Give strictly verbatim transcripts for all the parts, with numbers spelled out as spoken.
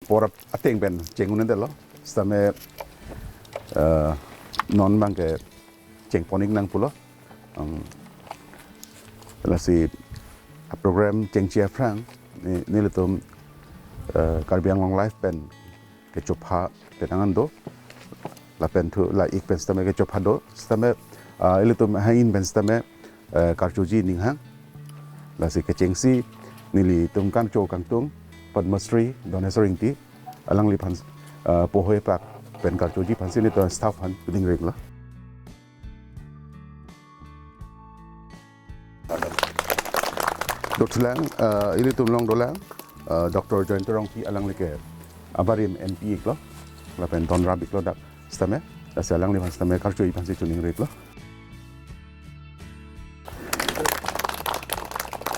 Porap ateng pen cheng un-edetlo. Sitame, eh, non abangke chengpon-ik nang pulo. Ang, lasi a program chengji aphrang, ne, nelitum, eh, Karbi Anglong Live pen kechopha penang an do. Lapen thu la-ik pen sitame kechopha do. Sitame, ah, ilitum ahin pen sitame, eh, karjuji ninghang. Lasi kechengsi nelitum kangcho kangtung Padma Shri Doneswar Ingti alangliphan, eh, pohoi pak pen karjuji aphansi nelitum staff aphan pining ring lo. Dothulang, eh, ilitum along dolang, eh, Doctor Jayanta Rongpi, alangli ke abarim M P iklo, lapen donrap iklo dak sitame, lasi alangliphan sitame karjuji aphansi chining ring lo.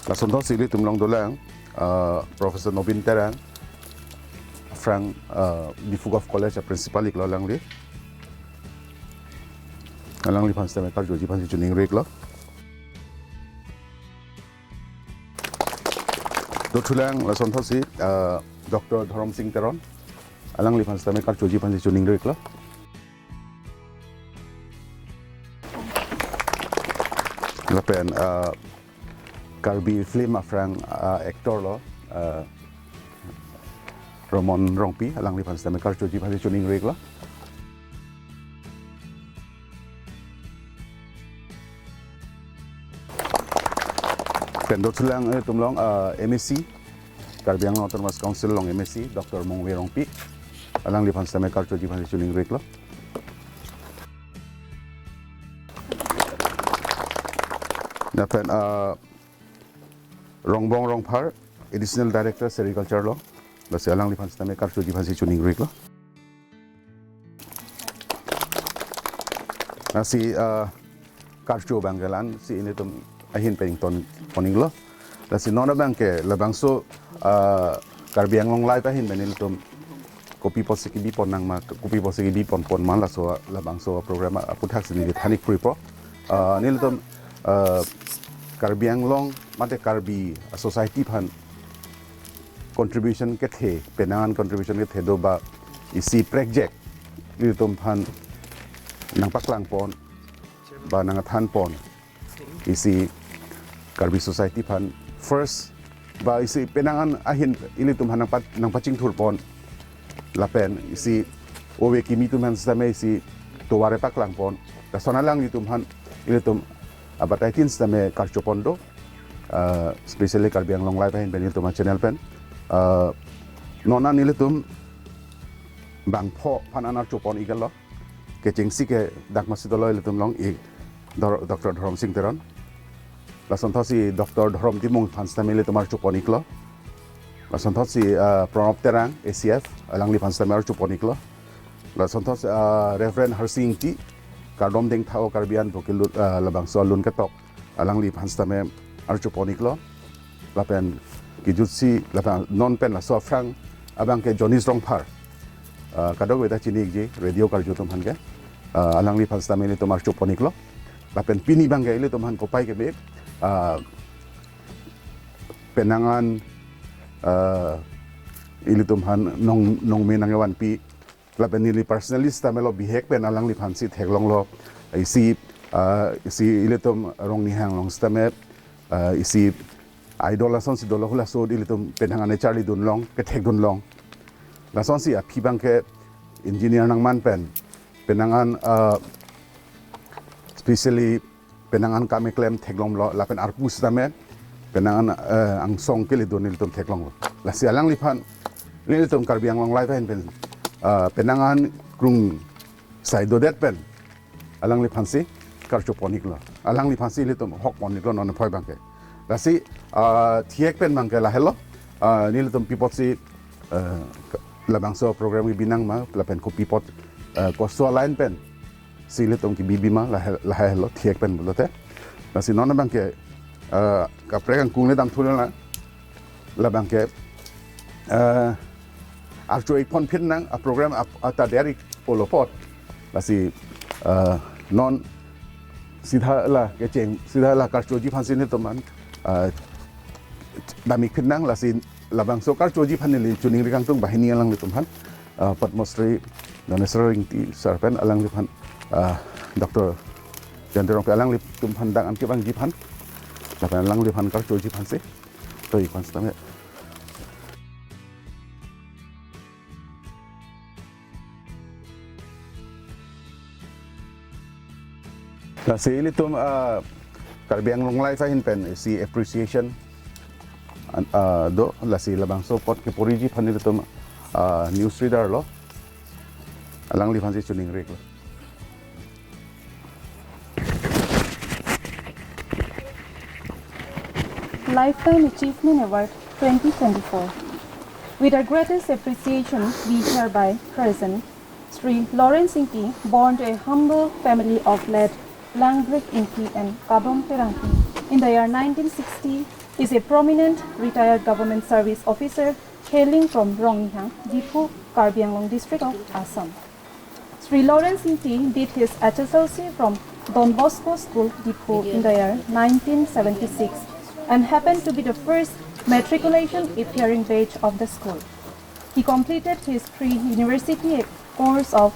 Lasonthotsi ilitum along dolang, eh, Professor Nobin Terang, aphrang, eh, Diphu Govt College a principal iklo alangli. Alangliphan sitame karjuji aphansi chining ring lo. Dothulang lasonthotsi, eh, Doctor Dhorom Sing Teron, alangliphan sitame karjuji aphansi chining ring lo. Lapen, eh, Karbi film aphrang, eh, actor lo, eh, Romon Rongpi, alangliphan sitame karjuji aphansi chining ring lo. Pen dothulang, eh, ilitum along, eh, M A C, Karbi Anglong Autonomous Council along M A C, Doctor Mongve Rongpi, alangliphan sitame karjuji aphansi chining ring lo. Lapen, eh, Rongbong Rongphar, Additional Director Sericulture lo, lasi alangliphan sitame karjuji aphansi chining ring lo. Lasi, eh, karju abangke la-ansi ilitum ahin pen ingtonpon-iklo. Lasi non abangke labangso, eh, Karbi Anglong Live ahin pen ilitum kopi apotsi kebipon nang ma, kopi apotsi kebipon pon ma, laso labangso program aputhak si neli than-ik pupo. Eh, nelitum, eh, Karbi Anglong mate Karbi society aphan contribution kethe, penang an contribution kethe do ba isi prekjak ilitum aphan nangpaklangpon ba nangthanpon, isi Karbi society aphan first ba isi penang an ahin ilitum aphan nangpa-, nangpachingthurpon, lapen isi ove kimi atum aphan sitame isi tovar paklangpon. Lason alanglitum aphan ilitum abatai tin sitame karjupon do, eh, specially Karbi Anglong Live ahin pen ilitum a channel pen. Eh, non an ilitum bangpho aphan an arjupon-iklo. Kechengsi ke dak masi dolo ilitum along ik Dor-, Doctor Dhorom Sing Teron. Lasonthotsi Doctor Dhorom Timung aphan sitame ilitum arjupon-iklo. Lasonthotsi, eh, Pranab Terang, A C F, alangliphan sitame arjupon-iklo. Lasonthotsi, eh, Reverend Harsing Ingti, Kardom Dengtha-o Karbi Anbhokil, eh, labangso alun ketok, alangliphan sitame arjupon-iklo. Lapen kejutsi, lapen non pen laso aphrang abangke Jonis Rongphar, eh, kadokave ta chini-ikji, radio karju atum aphan ke, eh, alangliphan sitame ilitum arjupon-iklo. Lapen pini abangke ilitum aphan kopai keme, eh, penang an, eh, ilitum aphan nong, nongme nangkevanpi, lapen neli personally sitame lo bihek pen alangliphansi theklonglo, isi, eh, isi ilitum Rongni Hanglong sitame, eh, isi idol asonsi dolo, halaso ilitum penang an charlidunlong, kethekdunlong. Lasonsi aphi abangke engineer nangman pen, penang an, eh, specially penang an kam keklem theklonglo, lapen arpu sitame penang an, eh, angsong kelidun ilitum theklonglo. Lasi alangliphan, ilitum Karbi Anglong Live ahin pen, eh, penang an krung sai dodet pen alangliphansi karjupon-iklo. Alangliphansi ilitum hokpon-iklo non aphoi abangke. Lasi, eh, thihek pen abangke lahelo, eh, nelitum pi apotsi, eh, labangso program kebi nang ma, lapen kopi apot, eh, koso line pen si ilitum kebibi ma, lahai, lahai lo thihek pen pulote. Lasi non abangke, eh, kaprek kangkung le damthu lang, labangke, eh, arju-ikpon phit nang a program ap-, ata der-ik pulo apot. Lasi, eh, non sitha la kecheng, sitha la karjuji aphansi nelitum an, eh, damikphin nang, lasi labangso karchoji aphan neli choningri kangtung banghini alanglitum aphan, ah, Padma Shri Ganesh Ingti sir pen alangliphan, ah, Doctor Jayanta Rongpi alanglitum aphan dang an kevangji aphan, lapen alangliphan karchoji aphansi. To ikon setame. Lasi ilitum, ah, Karbi Anglong Live ahin pen isi appreciation an, ah, do, lasi labangso apot keporiji aphan ilitum, ah, news reader lo. Alangliphansi choningri iklo. Lifetime Achievement Award twenty twenty-four. With our greatest appreciation, we hereby present Sri Lawrence Ingti, born to a humble family of late Langbrik Ingti and Kabong Terangpi in the year nineteen sixty, is a prominent retired government service officer hailing from Rongnihang, Diphu, Karbi Anglong district of Assam. Sri Lawrence Ingti did his H S L C from Don Bosco School, Diphu, in the year nineteen seventy-six and happened to be the first matriculation appearing batch of the school. He completed his pre-university course of,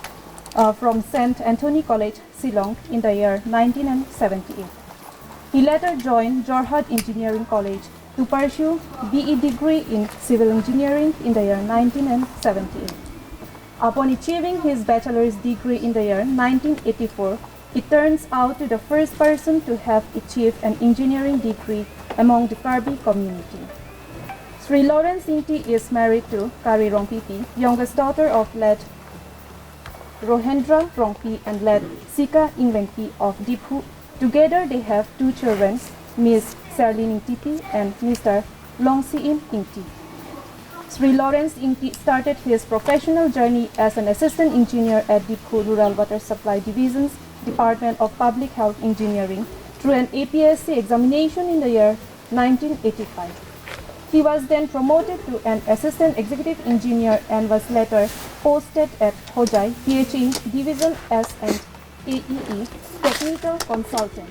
uh, from Saint Anthony College, Shillong in the year nineteen seventy-eight. He later joined Jorhat Engineering College to pursue B E degree in civil engineering in the year nineteen seventy-eight. Upon achieving his bachelor's degree in the year nineteen eighty-four, he turns out to the first person to have achieved an engineering degree among the Karbi community. Sri Lawrence Ingti is married to Kari Rongpipi, youngest daughter of late Rohendra Rongpi and late Sika Ingvengpi of Diphu. Together they have two children, Miss Serlin Ingtipi and Mister Longsiin Ingti. Sri Lawrence Ingti started his professional journey as an assistant engineer at Diphu Rural Water Supply Division's Department of Public Health Engineering through an A P S C examination in the year nineteen eighty-five. He was then promoted to an assistant executive engineer and was later posted at Hojai P H E division as an A E E technical consultant.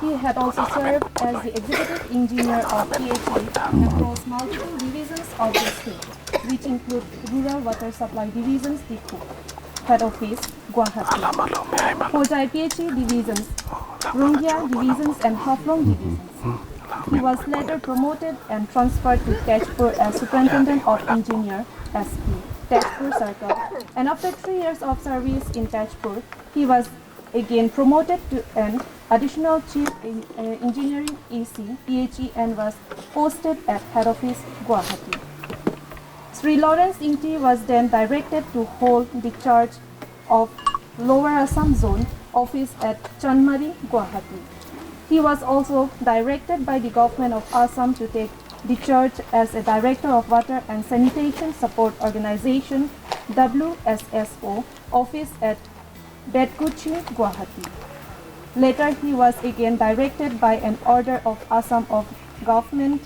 He had also served as the executive engineer of P H E across multiple divisions of the state, which include Rural Water Supply Divisions, Diphu, head office, Guwahati. Hojai P H E divisions, Rungya divisions and Haflong divisions. He was later promoted and transferred to Tezpur as Superintendent of Engineer, S P, Tezpur Circle. And after three years of service in Tezpur, he was again promoted to an Additional Chief in, uh, Engineering, A C, P H E, and was posted at head office, Guwahati. Sri Lawrence Ingti was then directed to hold the charge of Lower Assam Zone office at Chanmari, Guwahati. He was also directed by the Government of Assam to take the charge as a Director of Water and Sanitation Support Organization, W S S O, office at Betkuchi, Guwahati. Later, he was again directed by an order of Assam of Government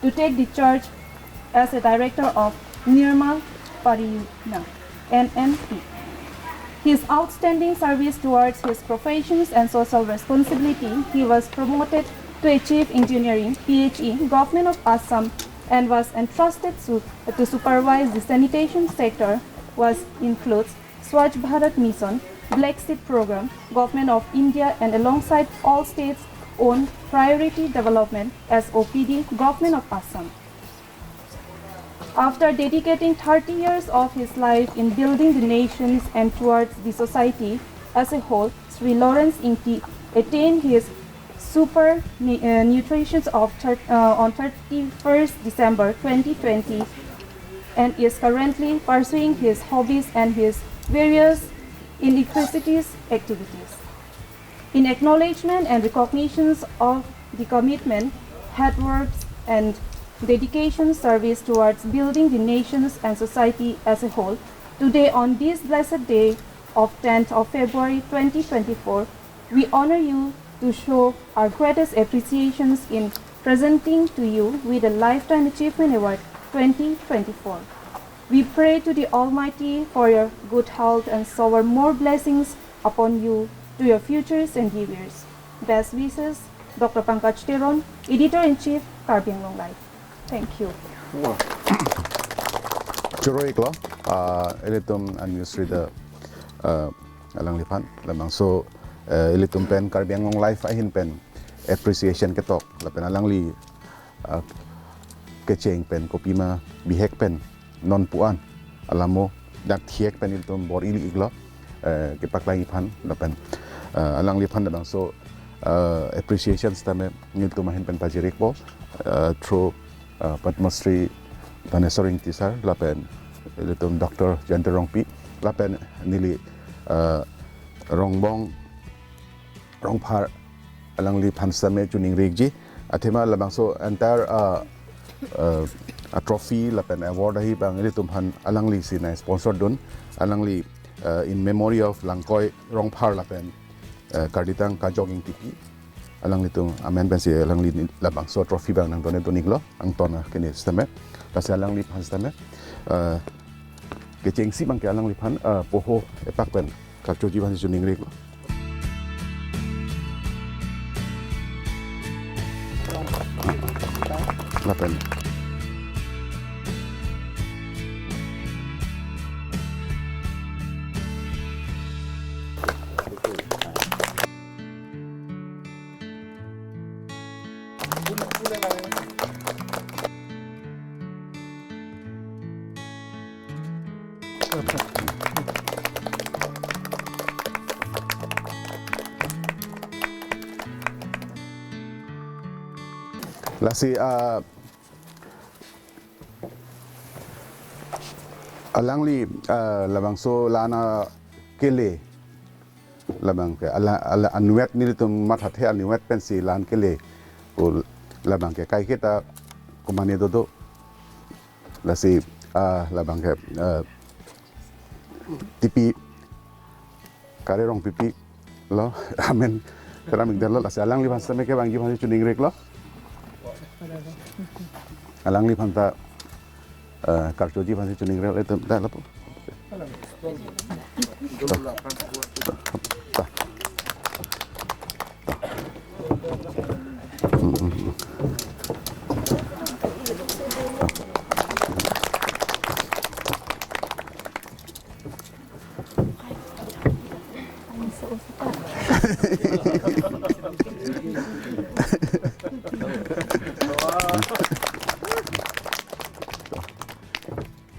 to take the charge as a director of Nirmal Pariyojana, N M P. His outstanding service towards his professions and social responsibility, he was promoted to a Chief Engineering, P H E, Government of Assam, and was entrusted to, to supervise the sanitation sector, was includes Swachh Bharat Mission, Black Sheep Program, Government of India, and alongside all states own Priority Development, S O P D, Government of Assam. After dedicating thirty years of his life in building the nations and towards the society as a whole, Sri Lawrence Ingti attained his super ni- uh, nutritions of thir- uh, on thirty-first December twenty twenty and is currently pursuing his hobbies and his various university's activities. In acknowledgement and recognitions of the commitment, hard works, and dedication service towards building the nations and society as a whole, today, on this blessed day of tenth of February twenty twenty-four, we honor you to show our greatest appreciations in presenting to you with the Lifetime Achievement Award twenty twenty-four. We pray to the Almighty for your good health and shower more blessings upon you to your futures endeavors. Best wishes, Doctor Pankaj Teron, Editor-in-Chief, Karbi Anglong Live. Thank you. Choro-iklo, ah, ilitum an news reader, ah, alangliphan, labangso, eh, ilitum pen Karbi Anglong Live ahin pen appreciation ketok, lapen alangli, ah, kecheng pen kopima bihek pen non pu-an alamo dak thiek pen ilitum bor-ili-iklo, eh, kepaklang-iphan lapen, eh, alangliphan labangso, eh, appreciation sitame nelitum ahin pen pajir-ikpo, eh, through, eh, Padma Shri Dhaneswar Ingti sir lapen ilitum Doctor Jayanta Rongpi lapen neli, eh, Rongbong Rongphar alangliphan sitame choningri-ikji. Athema labangso entire, uh, uh, a trophy lapen award ahi abang ilitum aphan alanglisi nangsponsor dun. Alangli, uh, in memory of Langkoi Rongphar lapen, uh, Karditang Kajok Ingtipi. Alanglitum amen pensi alangli labangso trophy abang nangdone dun-iklo. Angton akene sitame. Lasi alangliphan sitame, uh, kechengsi abangke alangliphan, uh, poho epak pen karchoji aphansi choningri-iklo. Lapen. Lasi, ah, alangli, ah, labangso la-an akele labangke ala, ala anvet nelitum mathathe anvet pensi la-an kele pu labangke kaiketa komane dodo. Lasi, ah, labangke, ah, Tipi Kare Rongpipi lo, amen. Kera mingdar lo, lasi alangliphan sitame kevangji aphansi choningri-iklo. Alangliphan ta, eh, karchoji aphansi choningri-iklo, etum ta lapu. Ta. Ta. Ta. Mm, mm, mm. Ta.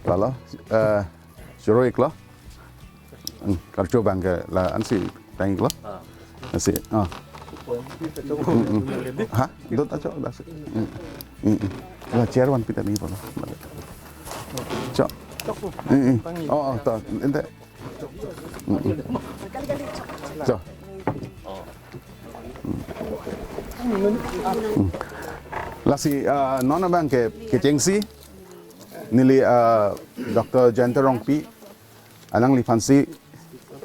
Lalo, eh, choro-iklo. Hmm, karcho abangke la-ansi tang-iklo. Ah. Lasi, ah. Hmm, hmm. Ha? Dot acho, lasi. Hmm, hmm, hmm. La chair vanpi ta nangji pulo. Cho. Hmm, hmm. Oh, oh, to. Ente. Hmm, hmm. Cho. Hmm. Lasi, ah, non abangke kechengsi neli, ah, Doctor Jayanta Rongpi alangliphansi,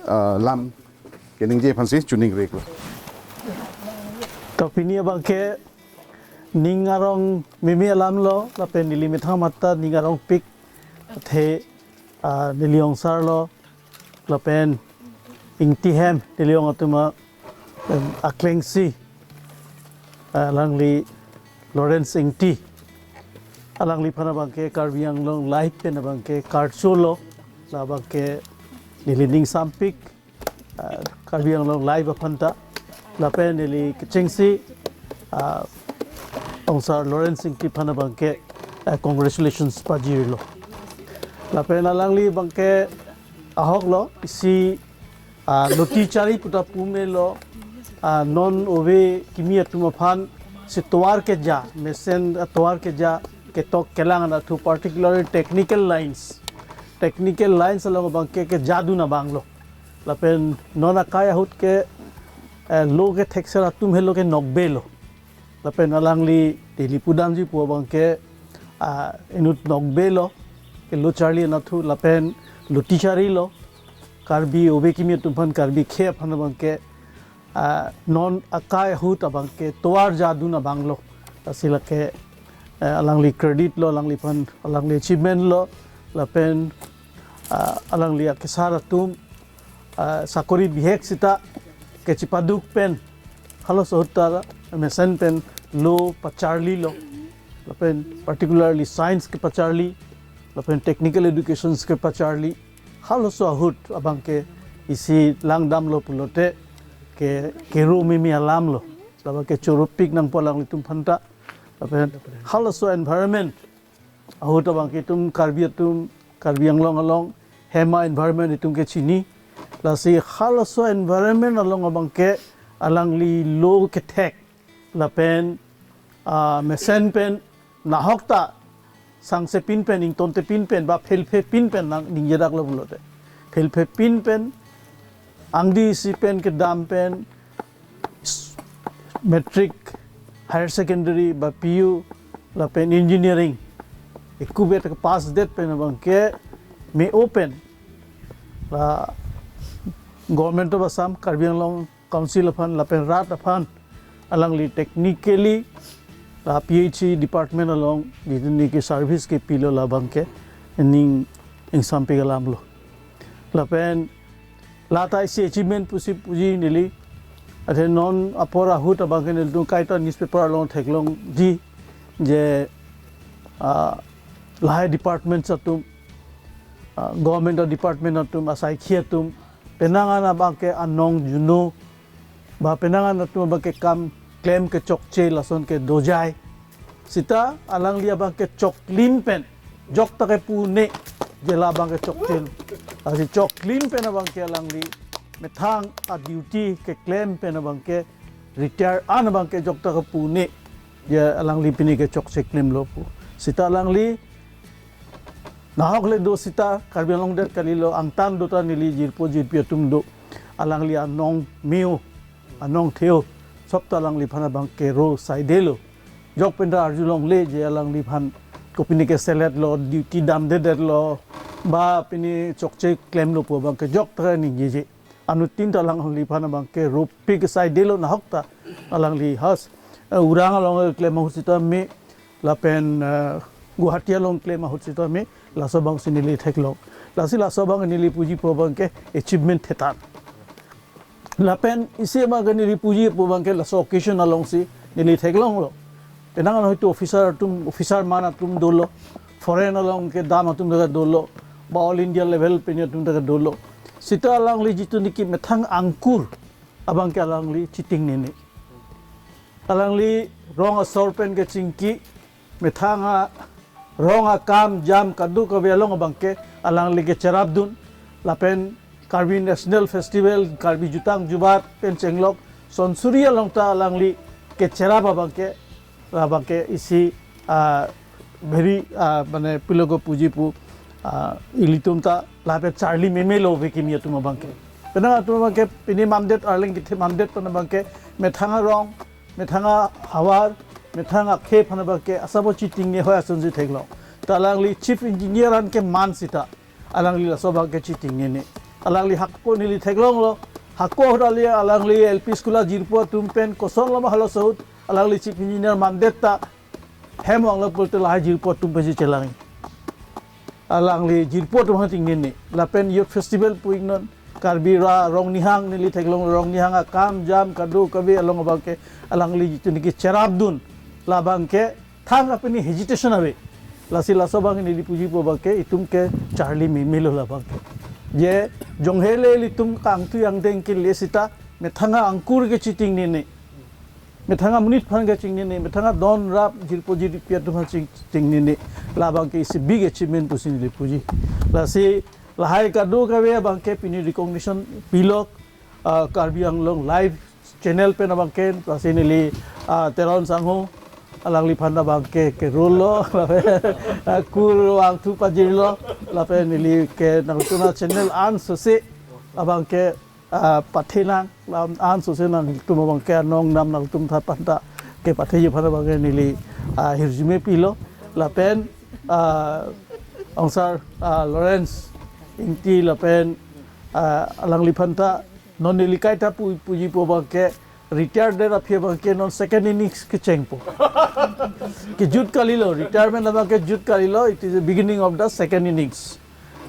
ah, lam keningje aphansi choningri-iklo. To pini abangke ning arong meme alam lo, lapen neli methang matha ning arongpik, athe, ah, neli ongsarlo, lapen Ingti hem neli ong atum a, em, aklengsi, ah, alangli Lawrence Ingti. Alangliphan abangke Karbi Anglong Live pen abangke karcholo, labangke neli ningsampik, ah, Karbi Anglong Live aphan ta, lapen neli kechengsi, ah, ongsar Lawrence Ingti aphan abangke, ah, congratulations pajirlo. Lapen alangli abangke ahoklo, isi, ah, loti chari pu ta pu melo, ah, non ove kimi atum aphansi tovar keja, mesen atovar keja, ketok kelang anatthu, particularly technical lines. Technical lines along abangke kejadun abanglo. Lapen non akai ahut ke, eh, lo kethekser atum helo ke nokbelo. Lapen alangli neli pudamji pu abangke, ah, inut nokbelo, ke lo charli anatthu, lapen loti charilo, Karbi ove kimi atum aphan, Karbi akhei aphan abangke, ah, non akai ahut abangke tovar jadun abanglo. Lasi lake, eh, alangli credit lo, alangliphan, alangli achievement lo, lapen, ah, alangli akesar atum, ah, sakori bihek sita kechipaduk pen, halaso ahut ta mesen pen lo pacharlilo. lapen particularly science kepacharli, lapen technical educations kepacharli, halaso ahut abangke isi langdamlo pulote ke, kero mimi alamlo. Labangke choropik nangpo alanglitum aphanta. Lapen halaso environment ahut abangke itum Karbi atum, Karbi Anglong along hem a-environment itum ke chini. Lasi halaso environment along abangke alangli lo kethek lapen, ah, mesen pen nahok ta sangse pin pen, ingtonte pin pen, ba phelphe pin pen nang ningjedaklo pulote, phelphe pin pen, angdi isi pen kedam pen, s-, matric, higher secondary, ba P U, lapen engineering, ekubet ke pass det pen abangke me-o pen la Government of Assam, Karbi Anglong Council aphan lapen rat aphan alangli technically la P H E department along jitini ke service kepilo labangke ning ingsampik alamlo. Lapen lata isi achievement pusi puji neli. Athe non apor ahut abangke nelitum kaita newspaper along theklongji je, ah, lahai department atum, ah, government department atum, asaikhi atum, penang an abangke anong juno, ba penang an atum abangke kam klem kechokche lason ke dojai. Sita alangli abangke choklim pen, jokta kepu ne, je labangke chokche. Lasi choklim pen abangke alangli methang a-duty keklem pen abangke retire an abangke jokta kepu ne, je alangli pini ke chokche klemlo pu. Sita alangli nahok le do sita Karbi Anglong det kalilo, angtan do ta neli jirpo jirpi atum do. Alangli anong me-o, anong the-o, sop ta alangliphan abangke ro saidelo. Jok pen ta arjulongle je alangliphan kopine ke seletlo, duty damdedetlo, ba pini chokche klemlo pu abangke jokta ningjeje. Anuttin ta alangliphan abangke ropik saidelo, nahok ta alangli has, eh, Urang along klem ahut sita me, lapen, eh, Guwahati along klem ahut sita me, laso abangsi neli theklong. Lasi laso abang neli puji pu abangke achievement thetan. Lapen isi abangke neli puji pu abangke laso occasion alongsi neli theklonglo. Penang an hoito officer atum, officer man atum dolo, foreign along kedam atum ta dolo, ba all India level pen atum ta dolo. Sita alangli jituni ke methang angkur abangke alangli chitingnene. Alangli rong asor pen kechingki, methang arong akam jam kadokave along abangke alangli kecherapdun, lapen Karbi National Festival, Karbi Jutang Jubat pen chenglok, sonsuri along ta alangli kecherap abangke, abangke isi, ah, very, ah, mane pilo ko puji pu, ah, ilitum ta lapen charli memelo ave kimi atum abangke. Penang atum abangke pini mamdet, arleng kethe mamdet pen abangke methang arong, methang ahavar, methang akhei aphan abangke asabo chitingne hoi asonsi theklong. Ta alangli chief engineer an keman sita alangli laso abangke chitingnene. Alangli hako neli theklonglo. Hako ahut alangli L P school ajirpo atum pen kosonlo ma halaso ahut alangli chief engineer mandet ta hem vanglo pulote lahai jirpo atum pensi chelang. Alangli jirpo atum aphan tingnene. Lapen youth festival pu-iknon, Karbi ra rong nihang neli theklong, rong nihang akam jam kadokave along abangke alangli jituni ke cherapdun, labangke thang apini hesitation ave. Lasi laso abang neli puji pu abangke itum ke charli memelo labangke. Je jonghele ilitum kangtui angdeng kele sita methang angkur ke chitingnene, methang amonit aphan ke chingnene, methang adon rap jirpo jirpi atum aphan ching-, chingnene, labangke isi big achievement pusi neli puji. Lasi lahai kadokave abangke pini recognition pilok, ah, Karbi Anglong Live channel pen abangke, lasi neli, ah, Teron Sangho alangliphan abangke kerolo, lapen, ah, kur vangthu pajirlo, lapen neli ke nangtum a-channel ansose abangke, ah, pathenang, lam ansose nangtum abangke anong nam nangtum aphan ta kepatheji aphan abangke neli, ah, hirjume pilo, lapen, ah, ongsar, ah, Lawrence Ingti lapen, ah, alangliphan ta non neli kaita pu-, puji pu abangke retire det aphi abangke non second innings kechengpo. Kejut kalilo, retirement abangke jut kalilo, it is the beginning of the second innings.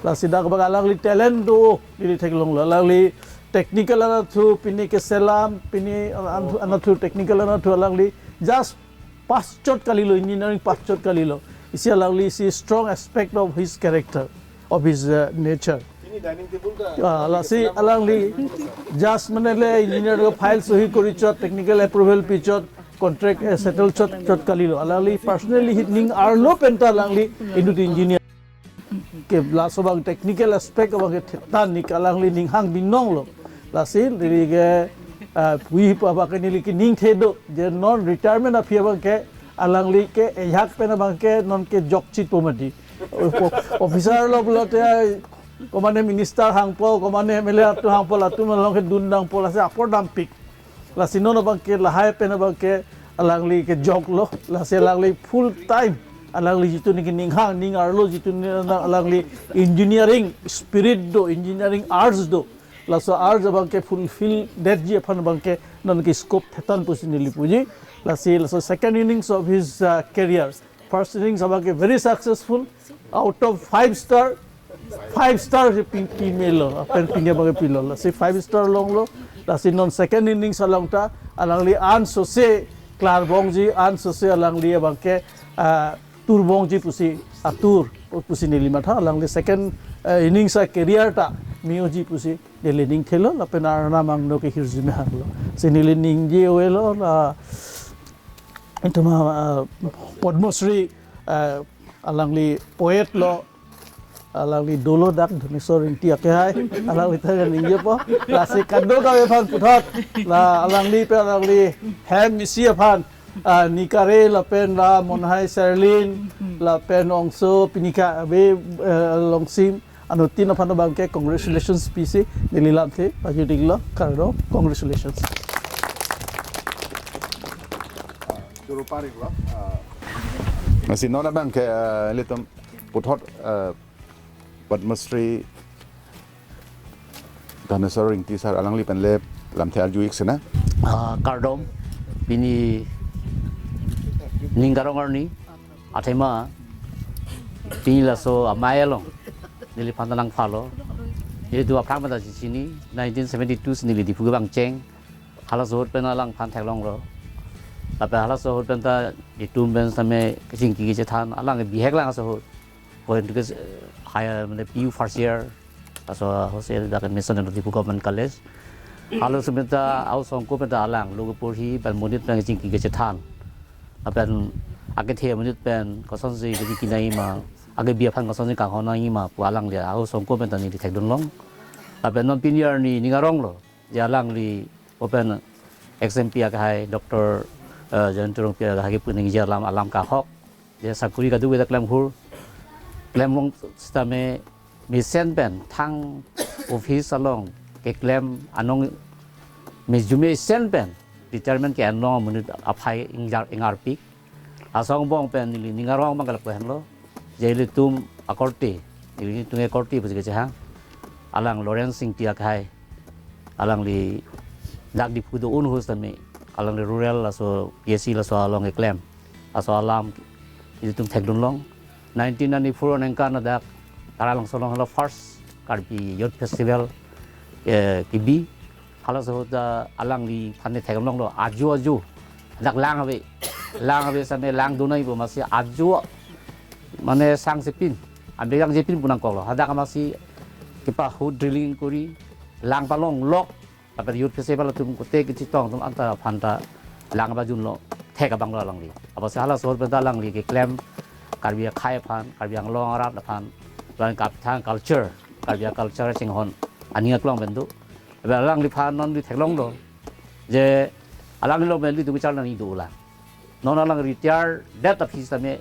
Lasi dak abang alangli talent do, neli theklonglo. Alangli technical anatthu, pini keselam, pini an-, anatthu technical anatthu alangli just pass chot kalilo, engineering pass chot kalilo. Isi alangli isi strong aspect of his character, of his uh, nature. Ini dining table ta Ah, lasi alangli just mane le engineer ko file sohi kori chot, technical approval pi chot, contract eh, settle chot chot kalilo. Alangli personally hi ning arlo penta alangli inut engineer ke laso abang technical aspect abang ke thetan ni alangli ning hang binong lo. Lasi neli ke ah, pui pa abang ke neli ke ning thedo je non retirement aphi abang ke alangli ke ehak pen abang ke non ke jok chit po mati. Officer lo pulote komane minister hangpo, komane M L A atum hangpo, latum along ke dun dangpo, lasi apor dampik. Lasi non abang ke lahai pen abang ke alangli ke jok lo, lasi alangli full time alangli jitu ni ke ning hang ning arlo jitu ni alangli engineering spirit do, engineering arts do. Laso arts abang ke fulfill detji aphan abang ke non ke scope thetan pusi neli puji. Lasi laso second innings of his uh, career, first innings abang ke very successful. Out of five star, five star si pi, pi melo, pen pini abang ke pilo. Lasi five star longlo. Lasi non second innings along ta alangli ansose klarbongji, ansose alangli abang ke ah, turbongji pusi atur pusi neli matha. Alangli second eh, innings a career ta mioji pusi neli ning thelo, lapen arnam angno ke hirjume hanglo. Si neli ningje ove lo la itum ah, Padma Shri ah, alangli poet lo, alangli dolo dak Dhaneswar Ingti akehai, alangli ta ningjepo. Lasi kadokave aphan puthot la alangli pen alangli hem isi aphan ah, Nikare lapen la Monhai Serlin lapen ongso pini ke ave eh, Longsim, anuttin aphan abang ke congratulations pisi neli lamthe pajudiklo, kardom, congratulations. Juru parik lo. Ah. Lasi non abang ke eh, ilitum puthot eh, Padma Shri Dhaneswar Ingti sir alangli pen le lamthe arju ik sena. Ah, kardom, pini ning karong arni, athema pini laso amei along neliphan ta nangphalo. Nelitum aphrang pen ta chini, nineteen seventy-two si neli Diphu kevang cheng. Halaso ahut pen alangphan theklonglo. Lapen halaso ahut pen ta itum pen same kachingki kachethan, alang bihek lang aso ahut. Ko into ke higher mane P U first year. Laso ahut si dak admission lo Diphu Government College. Halaso ahut pen ta a-ong asong ko pen ta alang lo keporhi pen monit pen kachingki kachethan. Lapen akethe amonit pen kosonsi kachingki nangji ma, akebi aphan kosonsi kanghon nangji ma pu alangli a-ong asong ko pen ta neli thekdunlong. Lapen non pini arni ning arong lo. Je alangli open ex M P akehai Doctor eh, Jayanta Rongpi akehai kepu ningje alam alam kahok. Je sakuri kadokave ta klemhur. Klemlong sitame mesen pen thang office along keklem anong mejume isen pen retirement ke anong amonit aphai ingjar ingarpik. Laso angbong pen neli ning arong abang ke lapu henlo. Je ilitum akorte, nelitum akorte pusi kachehang. Alang Lawrence Ingti akehai. Alangli dak Diphu do-un ahut sitame alangli rural laso P S C laso along keklem. Laso alam ilitum thekdunlong. Nineteen ninety-four aningkan dak Taralangso along helo first Karbi Youth Festival eh, kebi. Halaso ahut ta alangliphan ne theklonglo ajo ajo. Dak lang ave. Lang ave sitame langdun nangji pu masi ajo mane sangse pin, ambil langje pin pu nangkoklo. Hadak masi kepahut drilling kori lang palonglok. Lapen Youth Festival atum kote kachetong atum anta aphan ta lang pajunlo, thek abang lo alangli. Apotsi halaso ahut pen ta alangli keklem Karbi akhei aphan, Karbi Anglong arat aphan, lapen kapthang culture, Karbi culture chinghon aning aklong pen do. Lapen alangliphan non neli theklonglo je alangli along pen ilitum kechar nangji dolang. Non alang retire det aphi sitame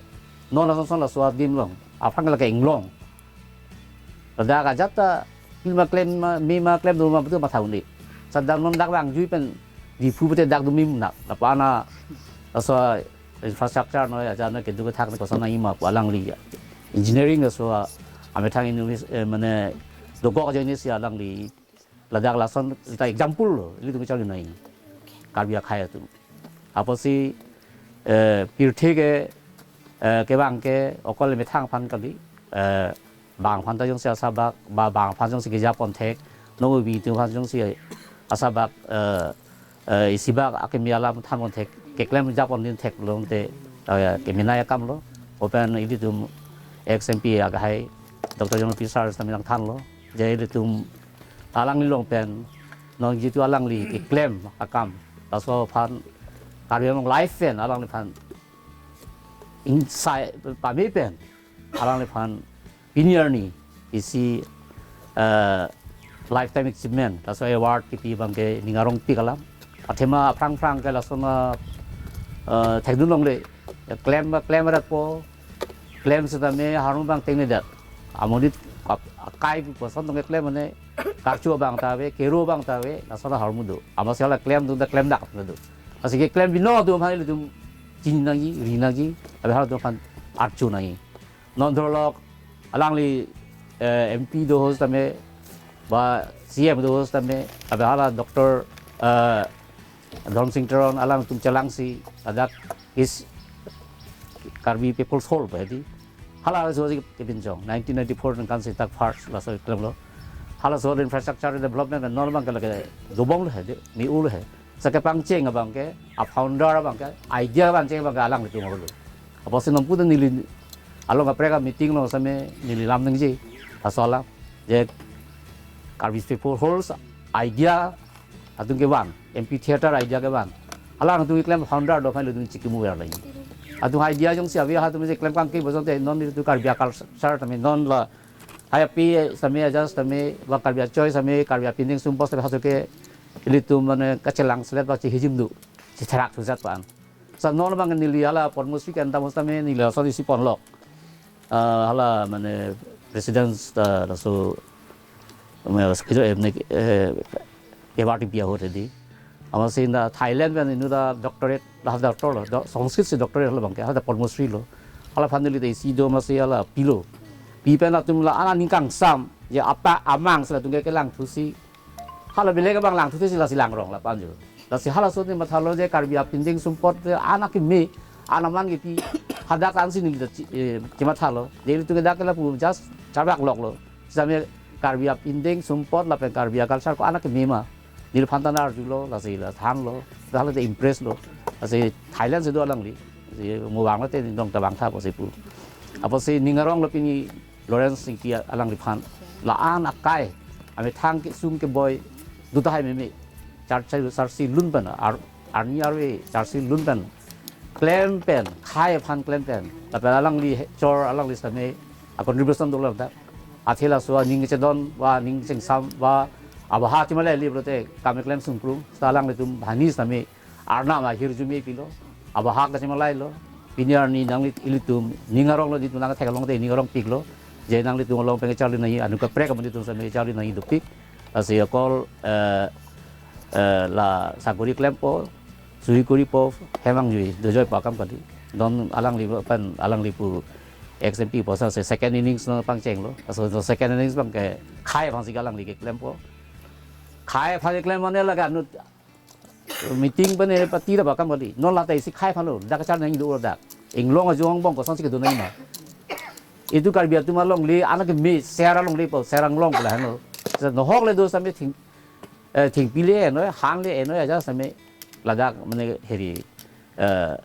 non ason son laso adim along aphrang lake inglong. Ladak ajat ta pima klem ma, mema klem do ma betul matha un-e. Sadang non dak vangjuji pen Diphu pute dak do mim nak. Lapu-an laso infrastructure noi aja noi kedo kethak ni koson nangji ma pu alangli engineering laso amethang innovis eh, mane dokok ajoine si alangli ladak lason ta example lo, ilitum kechar nangji. Karbi akhei atum. Apotsi eh, pirthe ke eh, kevang ke okol methang aphan kali. Eh, bang aphan ta jongsi asabak, ba bang aphan jongsi keja ponthek, non ubi tu aphan jongsi asabak eh, eh, isibak akimi alam than ponthek. keklem japon din theklongte, eh, kemenei akam lo. Lapen ilitum ex M P akehai Doctor John P Sar sitame nangthanlo. Je ilitum alanglilong pen non jitu alangli keklem akam, laso aphan Karbi Anglong Live pen alangliphan ingsai pame pen alangliphan pini arni isi, eh, lifetime achievement laso award kipi abangke ning arongpik alam. Athema aphrang phrang ke laso na, eh, thekdun longle, klem klem rat po, klem sitame harmu abang tengne det. Amonit ap-, akai pu person tong klem mane karcho abang ta ave, kero abang ta ave, laso na harmu do. Amatsi hala klemdun ta klem dak do. Lasi keklem bino atum aphan ilitum chini nangji, ri nangji, abe halatum aphan archo nangji. Non dhorlok alangli, eh, M P do ho sitame, ba C M do ho sitame, abe hala Doctor, eh, Dhormsing Teron alangtum chelangsi, ladak is Karbi People's Hall ba hedi. Halaso si kepinchong, nineteen ninety-four nangkan si dak first laso klemlo. Halaso infrastructure development non abangke lake dobom lo hedi, me-olo he. Sa kepangcheng abangke, a founder abangke, idea pangcheng abangke alanglitum lo. Apotsi non puta neli along kaprek meeting along sitame neli lam nangji, laso alam. Je Karbi People's Hall idea atum kevan, amphitheater idea kevan. Alangtum keklem founder do aphan ilitum chikimo ver lagi. Atum idea jongsi ave, atum je klem kangke bosonte non ilitum Karbi a-culture tame non la hai api sitame aja sitame ba Karbi achoi sitame Karbi apindeng sumpot sitame halaso ke ilitum mane kachelang selet ba chihijim do. Chitherak thujat pan. Sa non abang neli hala Padma Shri ke-en tame sitame neli laso isi ponlok. Ah, hala mane president ta laso, mane, skill em ne, eh, award pi ahut hedi. Amatsi na Thailand pen inut ta doctorate, la doctor lo, do-, Sanskrit si doctorate lo abangke, hala Padma Shri lo. Hala aphan neli ta isi do amatsi hala pilo. Pi pen latum la aning kangsam, je apa amang si latum ke kelangthusi. Hala belek abang langthusi lasi langrong lapu anjo. Lasi halaso ne mathalo je Karbi apindeng sumpot te anak keme, anak man kepi, hadak ansi neli ta chi-, eh, chimathalo. Je ilitum ke dak ke lapu just chabak loklo. Sitame Karbi apindeng sumpot lapen Karbi a-culture ko anak keme ma. Neliphan ta arjulo, lasi la thanlo, hala te impress lo. Lasi Thailand si do alangli. Si mo vanglo te nong ta vangtha apotsi pu. Apotsi ning aronglo pini Lawrence Ingti alangliphan. La-an akai, amethang kesung keboi, do tahai meme. Charsi, charsi lun pen, ar-, arni arve, charsi lun pen. Klem pen, khei aphan klem pen. Lapen alangli he-, chor alangli sitame, a contribution dolo ta. Athe laso aning chedon, ba aning chengsam, ba abaha chimale li pulote, kam keklem sungprung, sita alanglitum bhani sitame, Arnam ahirjume mepilo, abahak kachimalailo, pini arni nangli ilitum, ning aronglo, ilitum nangtheklongte ning arongpiklo, je nanglitum along pen kecharli nangji, anut kaprek amonit atum sitame kecharli nangji dopik, lasi akol, eh, eh, la sakori klempo, sui koripo, hem angjui, dojoi pa akam kali, non alangli pen, alangli pu, ex M P pu asonsi second innings nangpangchenglo, laso second innings abangke, khei aphansi alangli keklempo, khei aphan keklem mane laga anut, meeting pen e party ta ba akam kali. Non lata isi khei aphan lo. Dak kachar nangji do dak. Inglong ajo angbong kosonsi kedo nangji ma. Itum Karbi atum alongle, anak keme, Ser alongle po, Ser Anglong pu lahenlo. Sa nohok le do sitame thing, eh, thingpi le enoi, han le enoi aja sitame ladak mane heri, eh,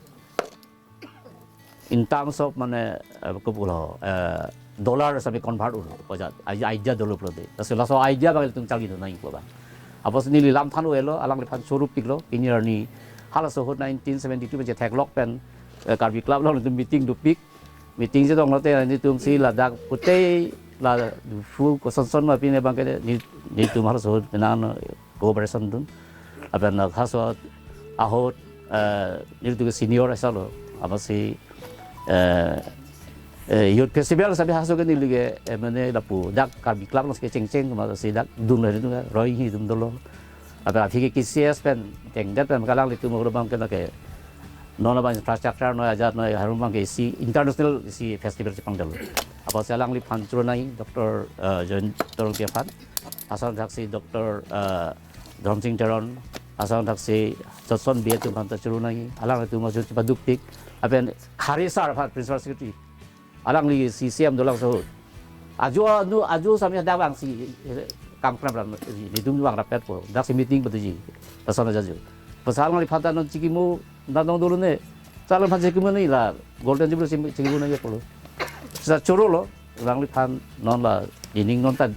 in terms of mane, eh, kopulo, eh, dollar sitame convert un-e, pojat, ai-, idea dolo pulote. Lasi laso idea abang ilitum charli do nangji pu abang. Apotsi neli lam than-elo, alangliphan choro piklo, pini arni halaso ahut nineteen seventy-two pen chetheklok pen, eh, Karbi Club along nelitum meeting dopik, meeting chetonglote nelitum si ladak pute la Diphu kosonson ma pine abangke ne, nelitum halaso ahut penang cooperation dun. Lapen halaso ahut, eh, nelitum ke senior asalo. Amatsi, eh, eh, youth festival sitame halaso ke neli ke, eh, mane lapu dak Karbi Club alongsi kechengcheng amatsi dak dunlo nelitum ke, roi hi dun dolo. Lapen aphi ke K C S pen, tengdet pen kalang nelitum ahut abangke lake. Non abang infrastructure noi ajat noi, harum abangke isi international isi festival chepangdetlo. Apotsi alangliphan choro nangji Doctor, eh, Jayanta Rongpi aphan. Asongthaksi Doctor, eh, Dhormsing Teron, asongthaksi Jotson Bey atum aphan ta choro nangji, alanglitum ajo chepadukpik, lapen Khare Sar aphan Principal Secretary, alangli si C M dolang so. Ajo anu, ajo sitame dak vangsi, eh, kam kram ram, nelitum vang rapet po, daksi meeting patuji, lason aja jo. Pasal alangliphan ta non chikimo, Nang dong dulu ne. Chala phan chekimu ne la Golden Jubilee si chekimu ne pulo. Seta choro lo, alangliphan non la ining non ta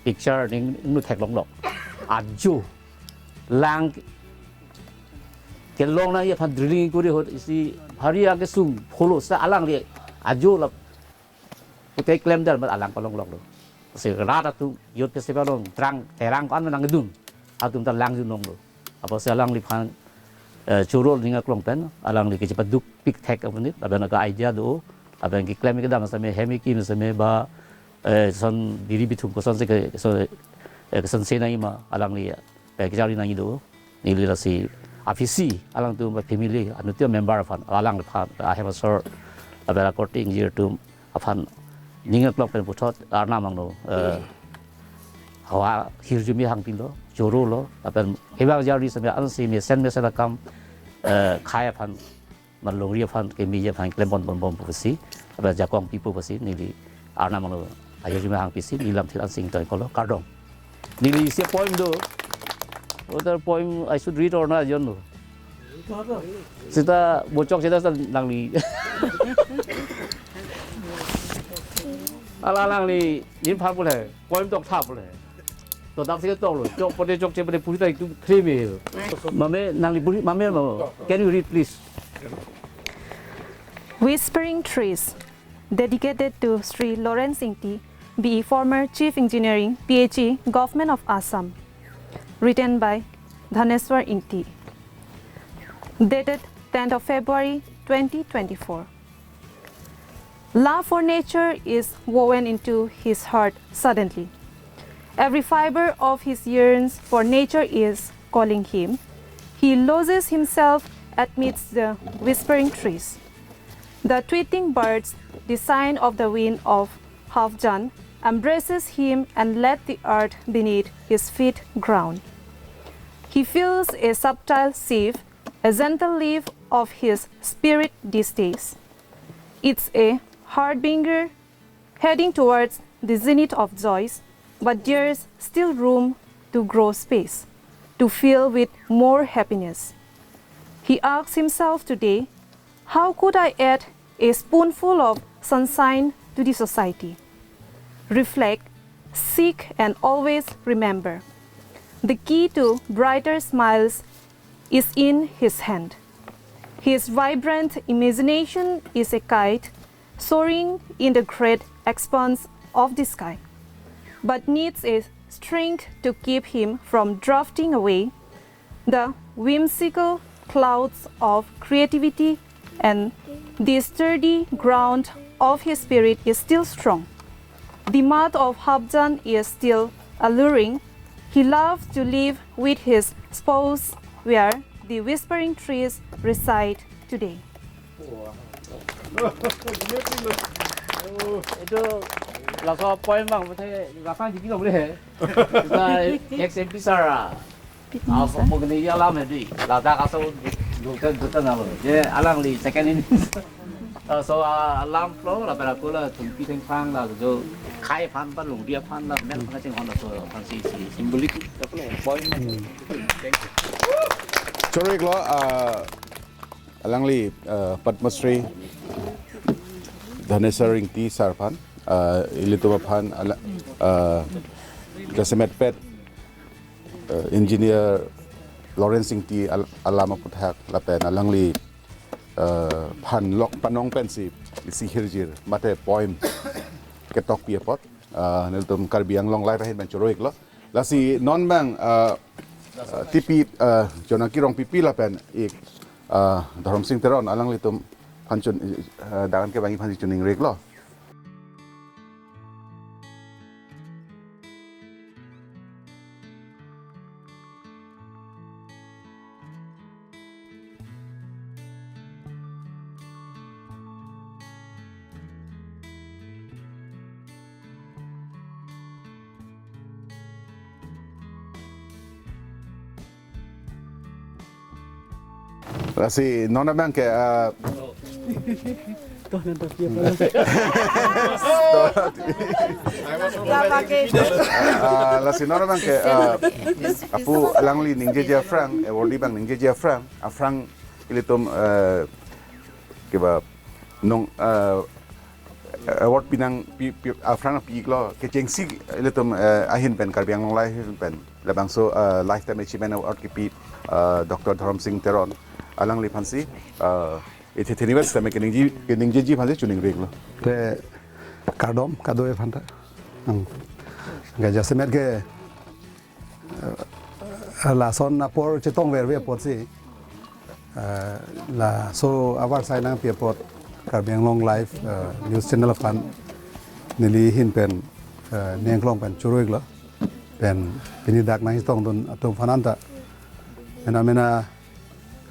picture ning nu theklong lo. Ajo lang kelong nangji aphan drilling kori ahut isi hari akesung pholo seta alangli ajo la puthot klemdar mat alang palong lok lo. Si rat atum youth festival along drang terang ko-an nangdun. Atum ta lang junong lo. Apotsi alangliphan, eh, choro ning aklong pen, alangli kechepaduk pikthek amonit, lapen ke idea do, lapen keklem kedam seme, hem kekim seme ba, eh, son biri bithum kosonsi ke, so, eh, kosonsi nangji ma, alangli, eh, kejari nangji do, neli lasi aphisi, alangtum ba family, anuttin member aphan, alangliphan, ahem asor, lapen akorte ingjir atum, aphan ning aklong pen puthot Arnam angno, eh, hawa hirjume hangpilo, choro lo, lapen kevang jari seme ansi mesen mesen akam, eh, khei aphan, malongri aphan, kemeji aphan, klem ponbom pusi, lapen ajakong pipo pusi, neli Arnam angno ahirjume hangpisi, neli lamthe ansi ingtoikolo, kardom. Neli isi poem do. Whether poem I should read or not, I don't know. Seta bocok seta seta nangli. Ala nangli nin phar pule, poem tok thap pule. To dak seta tok lo, chok pute chokche pute puri ta itum kreme. Mame nangli puri, mame mo. Can you read, please? Whispering Trees, dedicated to Shri Lawrence Ingti, B E, former Chief Engineering, P H E, Government of Assam. Written by Dhaneswar Ingti. Dated tenth of February twenty twenty-four. Love for nature is woven into his heart suddenly. Every fiber of his yearns for nature is calling him. He loses himself amidst the whispering trees. The tweeting birds, the sign of the wind of Hafjan, embraces him and let the earth beneath his feet ground. He feels a subtle shift, a gentle lift of his spirit these days. It's a harbinger heading towards the zenith of joys, but there's still room to grow space, to fill with more happiness. He asks himself today, "How could I add a spoonful of sunshine to the society?" Reflect, seek, and always remember, the key to brighter smiles is in his hand. His vibrant imagination is a kite soaring in the great expanse of the sky, but needs a strength to keep him from drifting away. The whimsical clouds of creativity and the sturdy ground of his spirit is still strong. The mud of Hafjan is still alluring. He loves to live with his spouse where the whispering trees reside today. Itu laso poem bang, mate laso jiki lo boleh. Kita ex M P sir ah. Apa mau kena iya lah, mesti. Ladak asal duta duta nalo. Je alangli second ini. Ah, so, ah, alam flow la pera kula tumpi thengphang la jo khei aphan ba longri aphan la men aphan cheng hon la so aphan si si symbolic ta pula poem. Choro-iklo, ah, alangli, ah, Padma Shri Dhaneswar Ingti sir aphan, ah, ilitum aphan ala, ah, jasemet pet, ah, engineer Lawrence Ingti al-, alam aputhak lapen alangli, ah, phan lok panong pensi isi hirjir mate poem ketokpi apot, ah, nelitum Karbi Anglong Live ahin pen choro-iklo. Lasi non bang, ah, ah, tipi, ah, Jonaki Rongpipi lapen ik, ah, Dhorom Sing Teron alanglitum phan chun, ah, dagan kevang aphan choningri-iklo. Lasi non abang ke, ah, ah, lasi non abang ke, ah, apu alangli ningjeji aphrang, awardee abang ningjeji aphrang, aphrang ilitum, eh, kiba nong, eh, award pinang pi, pi, aphrang pi-iklo, kechengsi ilitum, eh, ahin pen, Karbi Anglong Live ahin pen labangso, eh, Lifetime Achievement Award kipi, eh, Doctor Dharam Singh Teron alangliphansi, eh, ithi thiniwas tame keningje, keningjeji aphansi choningri-iklo. Te kardom kadokave aphanta. Hmm. Ke jasemet ke, eh, lason apor chetongverve apotsi, eh, laso avarsai nangpi apot Karbi Anglong Live, eh, News Channel aphan neli ahin pen, eh, ning arlong pen choro-iklo. Pen pini dak nangchetongdun atum aphan anta mena mena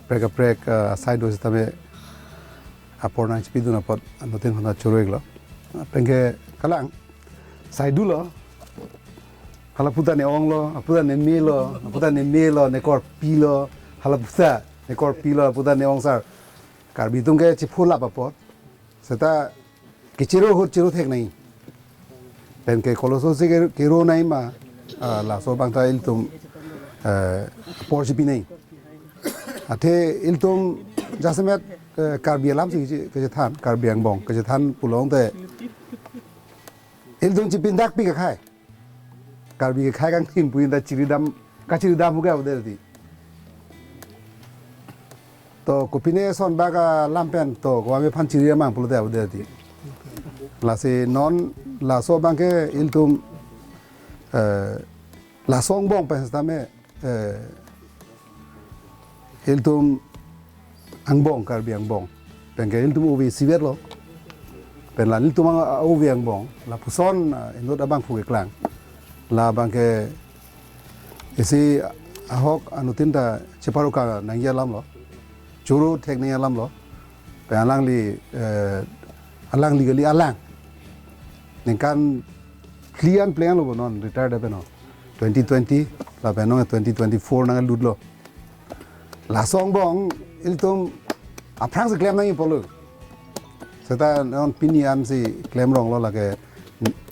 kaprek kaprek, eh, asai do sitame apor nangchipidun apot anuttin aphanta choro-iklo. Penke kalang, sai dolo. Hala puta ne-onglo, puta ne melo, puta ne melo, ne korpilo, hala puta ne korpilo, puta ne-ong sar. Karbi atum ke chipholap apot. Seta kechero ahut chero thek nangji. Penke koloso si ke-, kero nangji ma, ah, laso abangta ilitum, eh, apor chipi nangji. Athe ilitum jasemet, eh, Karbi alamsi keche-, kechethan, Karbi angbong kechethan pulo tangte ilitum chipindakpi kakhai. Karbi kakhai kangthim pu inda chiridam, kachiridam hu ke avedetdi. To kopine ason bak alam pen to komatme aphan chiri mang pulote avedetdi. Lasi non laso abangke ilitum, eh, laso angbong pen sitame, eh, ilitum angbong, Karbi angbong. Penke ilitum ove isivetlo. Pen la ilitum ang-, ove angbong, lapuson, ah, inut abangphu keklang. La abangke isi ahok anuttin ta cheparuka nangji alamlo. Choro thek nangji alamlo. Pen alangli, eh, alangli kali alang. Ningkan phli an pleng lo bo non retired pen non. Twenty twenty, lapen non twenty twenty-four nanglutlo. Laso angbong ilitum aphrangsi klem nangji pulo. Seta non pini ansi klemronglo lake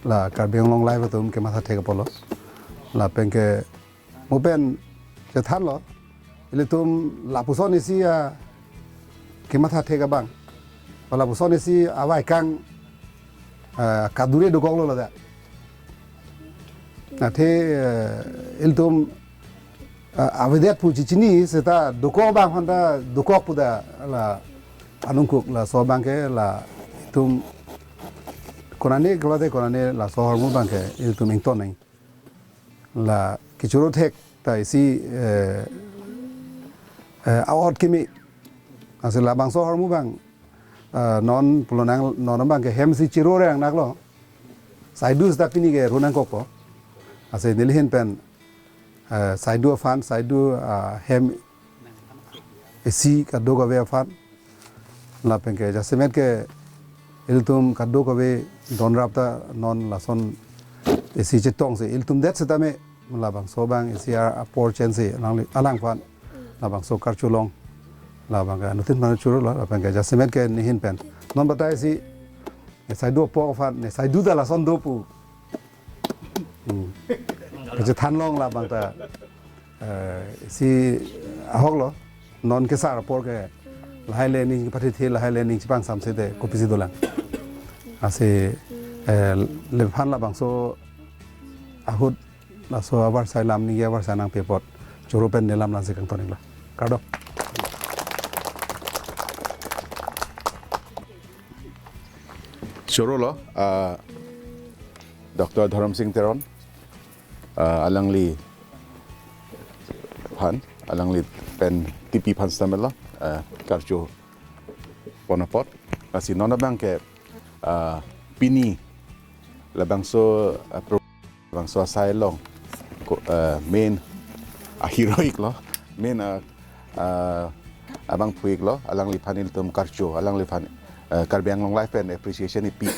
la Karbi Anglong Live atum kematha thek apotlo. Lapenke mo pen chethanlo. Ilitum lapuson isi a kematha thek abang. Lapuson isi avaikang, eh, kadure dokoklo ladak. Athe, eh, ilitum, eh, avedet pu chichini seta dokok abang aphanta dokok pu ta la anungkuk laso abangke la itum konane klate konane laso ahormu abangke ilitum ington nangji. La kechoro thek ta isi, eh, eh, a-ot kimi. Lasi labangso ahormu abang, eh, non pulo nang non abangke hem si chirore nang naklo. Sai do seta pini ke ro nangkokpo. Lasi neli ahin pen, eh, sai do aphan, sai do, ah, hem isi kadokave aphan. Lapenke jasemet ke ilitum kadokave donrap ta non lason isi chetongsi ilitum det sitame labangso abang isi a-, apor chensi alangli, alangphan labangso karcho long, labangke anuttin aphan chorolo, lapenke jasemet ke neli ahin pen non batai si ne sai do apok aphan, ne sai do ta lason do pu. Hmm. Kachethan long labang ta, eh, isi ahoklo, non kesar apor ke lahai le ning pathithi, lahai le ning chepangsamse te kopisi dolang. Lasi, eh, lephan labangso ahut laso avarsai alam ningje avarsai nangpi apot choro pen neli alam langsi kangton-iklo. Kardom. Chorolo, ah, Doctor Dharam Singh Teron, ah, alangliphan, alangli pen tipi aphan stamelo, ah, karcho pon apot. Lasi non abangke, ah, pini labangso, ah, pro- labangso asai along ko, eh, main a-hero-iklo, main a, eh, abangphu-iklo, alangliphan ilitum karcho, alangliphan, eh, Karbi Anglong Live pen appreciation ipi.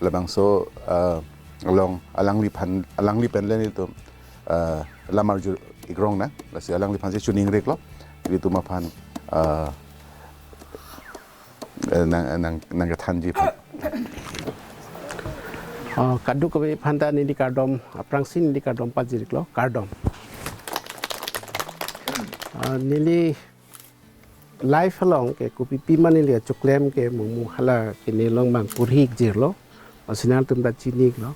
Labangso, eh, along alangliphan, alangli pen le ilitum, eh, lam arju-ik rong nang, lasi alangliphansi choningri-iklo, ilitum aphan, eh, eh, nang, nang, nangkethanji aphan. Ah, kadokave aphanta neli kardom, aphrangsi neli kardom pajir-iklo, kardom. Ah, neli Life along ke kopipi ma neli achoklem ke mumu hala kene along bang purhi jirlo. Lasi nangtum ta chini iklo.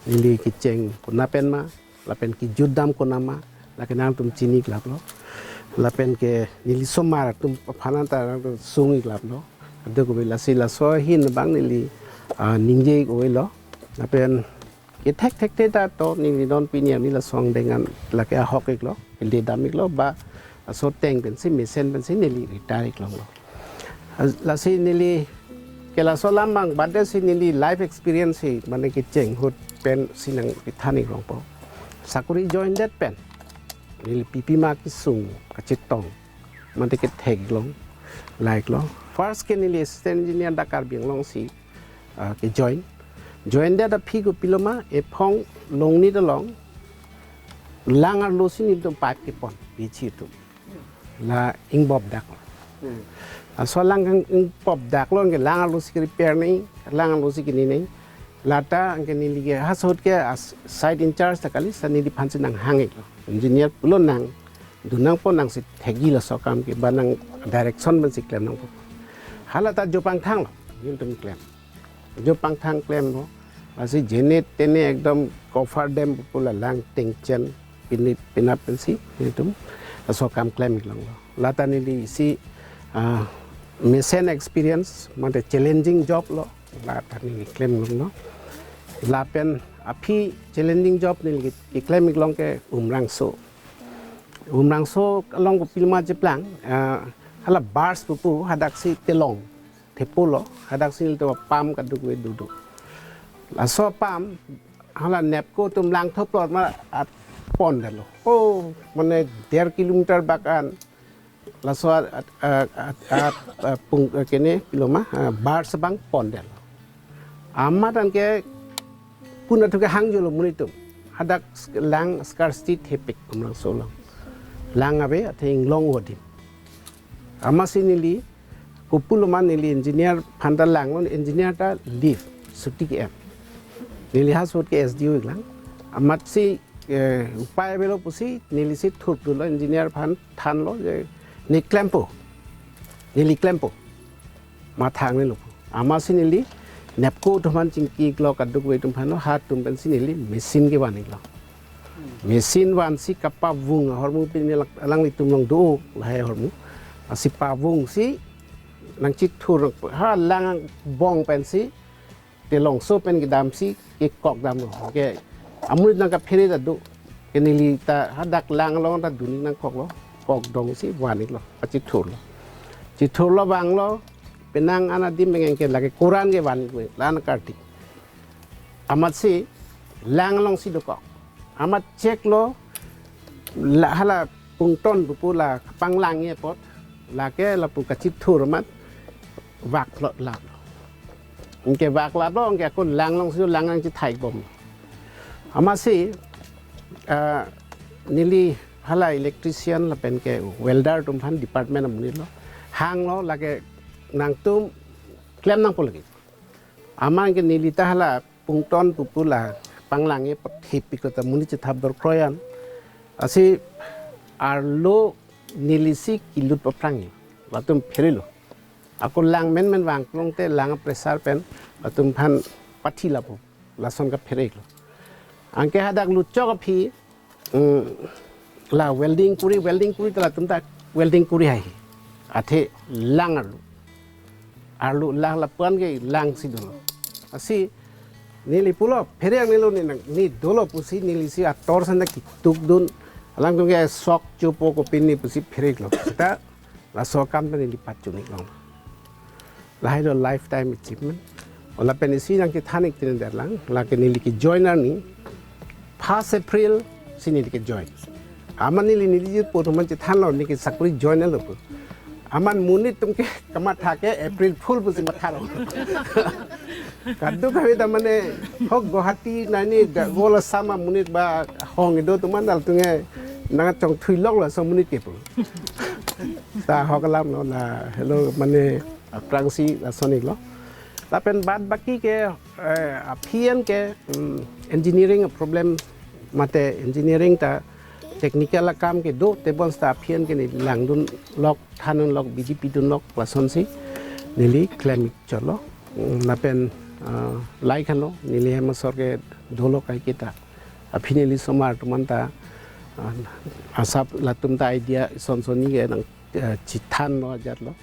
Neli kecheng kona pen ma, lapen kejut dam kona ma, lake nangtum chini iklaplo. Lapen ke neli osomar atum aphan ta nangtum sung iklaplo. Ado kopi lasi laso ahin abang neli, ah, ningje ik-oi lo. Lapen kethek thekthe ta to neli non pini arni laso angdeng an lake ahok iklo, kele dam iklo, ba laso ateng pensi, mesen pensi neli retire iklonglo. Lasi neli ke laso alam abang badet si neli life experience si mane kecheng ahut pensi nangkethan iklongpo. Sakori join det pen neli pipi ma kesung kachetong mate kethek iklong, la iklo. First ke neli assistant engineer dak Karbi Anglong si, ah, kejoin. Join det aphi kopilo ma, ephong Longnit along lang arlo si nelitum pipe kepon, P H E atum. La ingbop dak. Hmm. Laso lang ingbop dak lo, anke lang arlo si ke-repair nangji, lang arlo si kene nangji. Lata anke neli ke halaso ahut ke as site in charge ta kali, lasi neliphan si nanghang iklo. Engineer pulo nang, dun nangpo, nangsi thekji laso akam ke, ba nang direction pensi klem nangpo. Hala ta jo pangthang lo, nelitum klem. Jo pangthang klemlo. Lasi jene tene ekdom coffer dam pu la lang tengchen pini penap pensi nelitum laso akam klem iklonglo. Lata neli isi, ah, mesen experience mate challenging job lo. Lata neli klem longlo. Lapen aphi challenging job neli keklem iklong ke Umrangso. Umrangso along kopilo ma cheplang, ah, hala barge pupu hadak si telong thepo lo, hadak si nelitum pump kadokave dodo. Laso pump hala NEEPCO atum lang thoplo ma at pondetlo. Oh, mane der kilometer bak an. Laso at, at, at, at, at, pung, eh, kene kopilo ma, ah, barge abang pondetlo. Amat anke puna thuke hangjolo monit atum. Hadak lang scarcity thepik Umrangso along. Lang ave athe inglong adim. Amatsi neli kopilo ma neli engineer aphan ta langlo, engineer ta leave, chutti ke-en. Neli halaso ahut ke S D O iklang. Amatsi, eh, upai avelo pusi neli si thurdunlo, engineer aphan thanlo je ne klempo. Neli klempo. Mathang ne lo. Amatsi neli NEEPCO atum aphan chingki iklo, kadokave atum aphan lo, ha atum pensi neli machine kevan iklo. Machine vansi kapavung ahormu pini lang, alanglitum along do lahai ahormu. Lasi pavungsi nangchithur, ha lang angbong pensi telongso pen kedamsi kekok damlo. Ke amonit nangkaphere ta do. Ke neli ta hadak lang along ta dun nangkoklo. Kok dongsi van iklo. Pachithurlo. Chithurlo vanglo. Penang an adim mengeng ke lake koran kevan iklo. Lan karti. Amatsi lang alongsi dokok. Amat cheklo, la hala pungton pupu la panglang apot, lake lapu kachithur amat vak plot lap. Anke vak laplo, anke ako lang alongsi lang nangchethai bom. Amatsi, ah, neli hala electrician lapen ke welder atum aphan department amonit lo. Hanglo lake nangtum klem nangpo lake. Amat anke neli ta hala pungton pupu la panglang apot thepik ta monit chethap dor kroian. Lasi arlo neli si kelut paphrang. Latum pherelo. Ako lang menmen vang klong te lang pressure pen latum aphan pathi lapo. Lason kaphere iklo. Anke hadak lutchok aphi, mm, la welding kuri, welding kuri ta latum ta welding kuri hai. Athe lang arlo. Arlo lang lapu-an ke langsi dolo. Lasi neli pulo, phere ang nelo ne nang, ne dolo pusi neli si ator sanda kituk dun. Alangtum ke sok chopo kopine pusi phere iklo. Seta laso akam ta neli pachun iklong. Lahai lo lifetime achievement. O lapen isi nangkethan ik tinen derlang, lake neli kejoin arni, first April si neli kejoin. Amat neli neli jir po atum aphan chethanlo, neli ke sakori join lo pu. Amat monit atum ke kamatha ke April Fool pusi mathalo. Kadokave ta mane hok Guwahati nani da gola sama monit ba hong ido atum mandal tunge nang chongthui lok laso monit ke pu. Ta hok alam lo la helo mane aphrangsi lason iklo. Lapen bad baki ke, eh, aphi an ke, mm, engineering problem mate engineering ta technical akam kedo, tebon seta aphi an ke neli langdun lok, thandun lok, bidi pidun lok, lasonsi neli klem chotlo. Mm, lapen, ah, lahai khanlo, neli hem asor ke dolo kaiketa. Aphi neli osomar atum anta, ah, asap latum ta idea son sonni ke nang, ah, chethanlo ajatlo.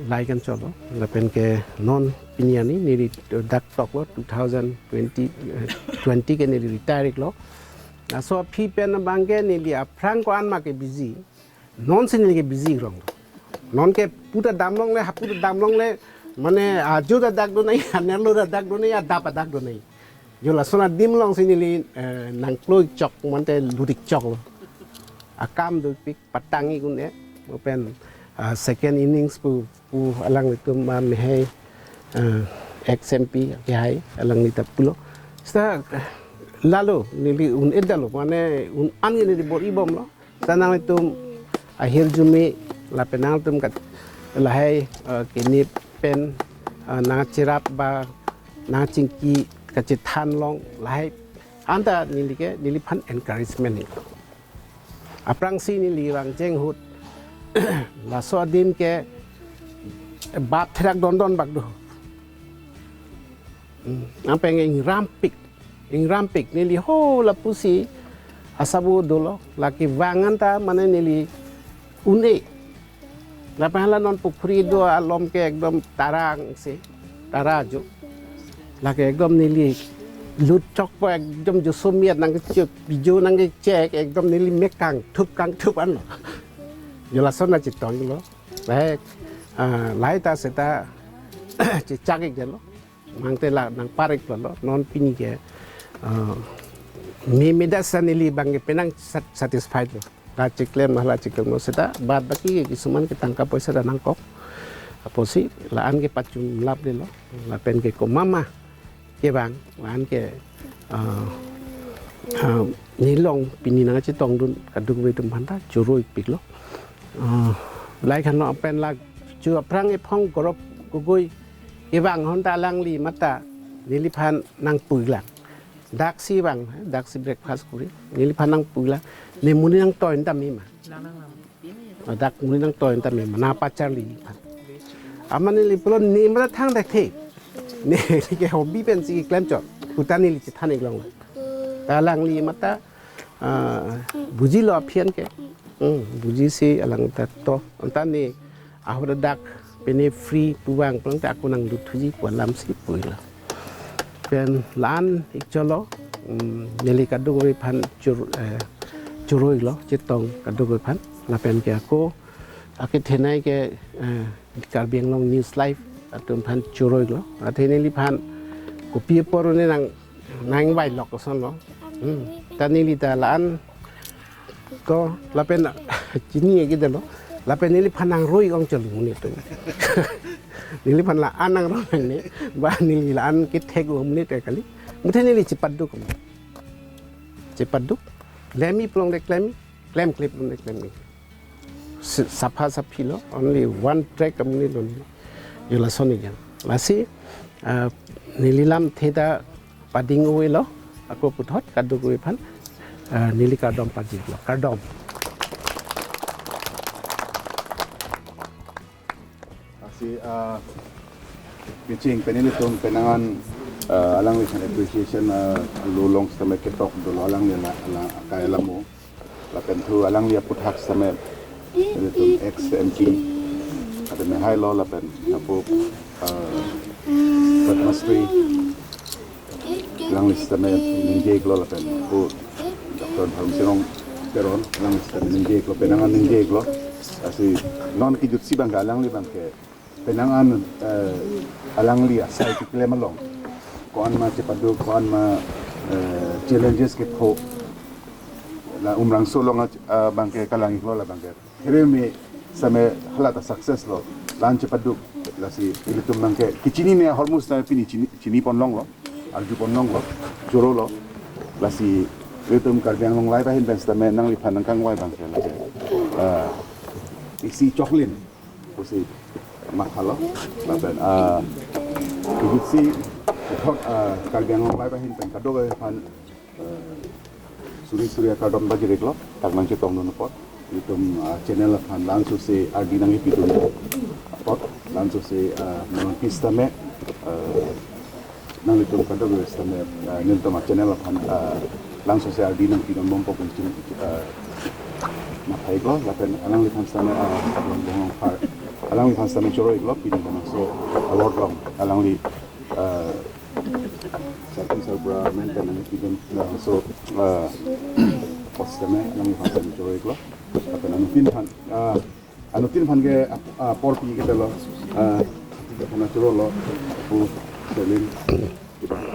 Lahai khan chotlo. Lapen ke non pini arni neli dak toklo two thousand twenty, eh, twenty ke neli retire iklo. Laso aphi pen abang ke neli aphrang ko-an ma ke busy. Nonsi neli ke busy rong. Non ke pu ta damlongle, hapu ta damlongle, mane ajo ta dak do nai, anerlo ta dak do nai, adap adak do nai. Jo lason adim alongsi neli, eh, nangklo ik chok, mante lut ik choklo. Akam dopik, patang ik un-e, lapen, ah, second innings pu, pu alanglitum ma mehai, ah, ex M P kehai, alangli ta pulo. Seta lalo, neli un-edetlo, mane un-an ke neli bor-ibomlo. Seta nanglitum ahirjume lapen nangtum kat lahai, eh, keni pen, eh, nangcherap ba nangchingki kachethan long lahai anta neli ke neliphan encouragement ni. Aphrangsi neli vangcheng ahut laso adim ke bap therak dondon bak do. Hmm, ampeng ingrampik, ingrampik neli ho lapusi asabo dolo, lake vang anta mane neli un-e. Lapen hala non pukhuri do alom ke ekdom tarang si, tara jo. Lake ekdom neli lut chokpo ekdom joso miat nangkechek, bijo nangkechek, ekdom neli mek kangthup kangthup anlo. Jo lason ta chetonglo. Lahai, ah, lahai ta seta chechak ikdetlo. Mangte la nangpar iklo, non pini ke, ah, me medas neli abang ke penang sat-, satisfied lo. La cheklem, la cheklemlo seta, bad baki ke kisuman ke tangka poisa ta nangkok. Apotsi la-an ke pachun lapdetlo, lapen ke komat ma kevang, la-an ke, ah, ah, neli along pini nangchetongdun kadokave atum aphanta choro ikpiklo. Ah, lahai khanlo pen la chu aphrang ephong Gaurav Gogoi kevang ahut ta alangli mata neliphan nangpu iklang. Daksi vang, daksi breakfast kori. Neliphan nangpu iklang. Ne monit nangtoi tame ma. Ah, dak monit nangtoi tame ma. Nangpacharli aphan. Amat neli pulo ne mata thangthekthe. Neli ke hobby pensi keklem chot. Puta neli chethan iklong. Ta alangli mata, ah, bujilo aphi an ke. Hmm, bujisi alang ta to. Anta ne ahut dak pene free pu vang pulang ta ako nanglut thuji pu alamsi pulo. Pen la-an ik chotlo, hmm, neli kadokave aphan chor-, eh, choro iklo, chetong kadokave aphan. Lapen ke ako, akethenei ke, eh, Karbi Anglong News Live atum aphan choro iklo. Athe neliphan kopi apor ne nang nangvai lok kosonlo. Hmm. Ta neli ta la-an to lapen chini ikdetlo. Lapen neliphan nangro ik ong chotlo monit atum. Neliphan la-an nangro nangne. Ba neli la-an kethek monit kali. Muthe neli chepaduk. Chepaduk. Klem ik pulote klem ik. Klemkle pulote klem ik. Si-, sapha saphi lo, only one track amonit lo neli. Jo lason ik jan. Lasi, ah, neli lamthe ta pading-o-elo, ako puthot kadokave aphan, ah, neli kardom pajirlo, kardom. Lasi, ah, kecheng pen ilitum penang an, ah, alangliphan appreciation, ah, lo along sitame ketok dolo alangli la, la, akai alamo. Lapen thu alangli aputhak sitame, ilitum ex M P, atame hailo lapen apo, ah, Padma Shri, alangli sitame ningje iklo lapen apo Doctor Dharmsing Teron, alangli sitame ningje iklo, penang an ningje iklo. Lasi non kejutsi abang ke alangli abang ke penang an, eh, alangli asai keklem along ko-an ma chepaduk, ko-an ma, eh, challenges kepho. La Umrangso along, eh, abang ke kalang iklo la abang ke. Here me sitame hala ta success lo. La-an chepaduk, lasi ilitum abang ke kechinine ahormu sitame pini chini, chini pon longlo. Arju pon longlo. Chorolo. Lasi ilitum Karbi Anglong Live ahin pen sitame nangliphan nangkangvai abang ke lake, eh, isi choklin pusi mathalo, lapen, ah, kejutsi, kethot, ah, Karbi Anglong Live ahin pen kadokave aphan, ah, Suri suri akardom pajir-iklo, tak nangchetongdun apot. Itum, ah, channel aphan langsose ardi nangkipidun apot, langsose, ah, non pistame, ah, nanglitum kadokave sitame, ah, nelitum a-channel aphan, ah, langsose ardi nangpidunbompo pu itum, ah, matha-iklo, lapen alangliphan sitame, ah, Sarpong Ronghang Rongphar, alangliphan sitame choro-iklo, pini labangso award along alangli, ah, Sarpong Sarpura menten nangpidun labangso, ah, post sitame alangliphan sitame choro-iklo. Lapen anuttin aphan, ah, anuttin aphan ke ap-, ah, apor pi kedetlo, ah, aphan chorolo, Apu Selin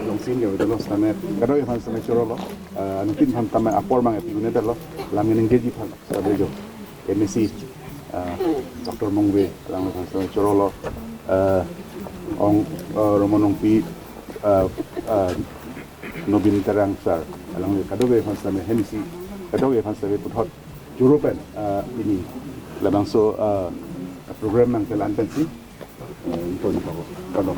Jongsi ke kedetlo sitame, kadokave aphan sitame chorolo, ah, anuttin aphan tame apor mang epi un-edetlo, lam ningjeji aphan sitame jo, M A C, ah, Doctor Mongve, alangliphan sitame chorolo, ah, Ong, ah, Romon Ongpi, ah, ah, Nobin Terang sir, alangli kadokave aphan sitame, M A C, kadokave aphan sitame puthot choro pen, ah, pini labangso, ah, program nangkelang pensi, eh, ito ni pako, kano.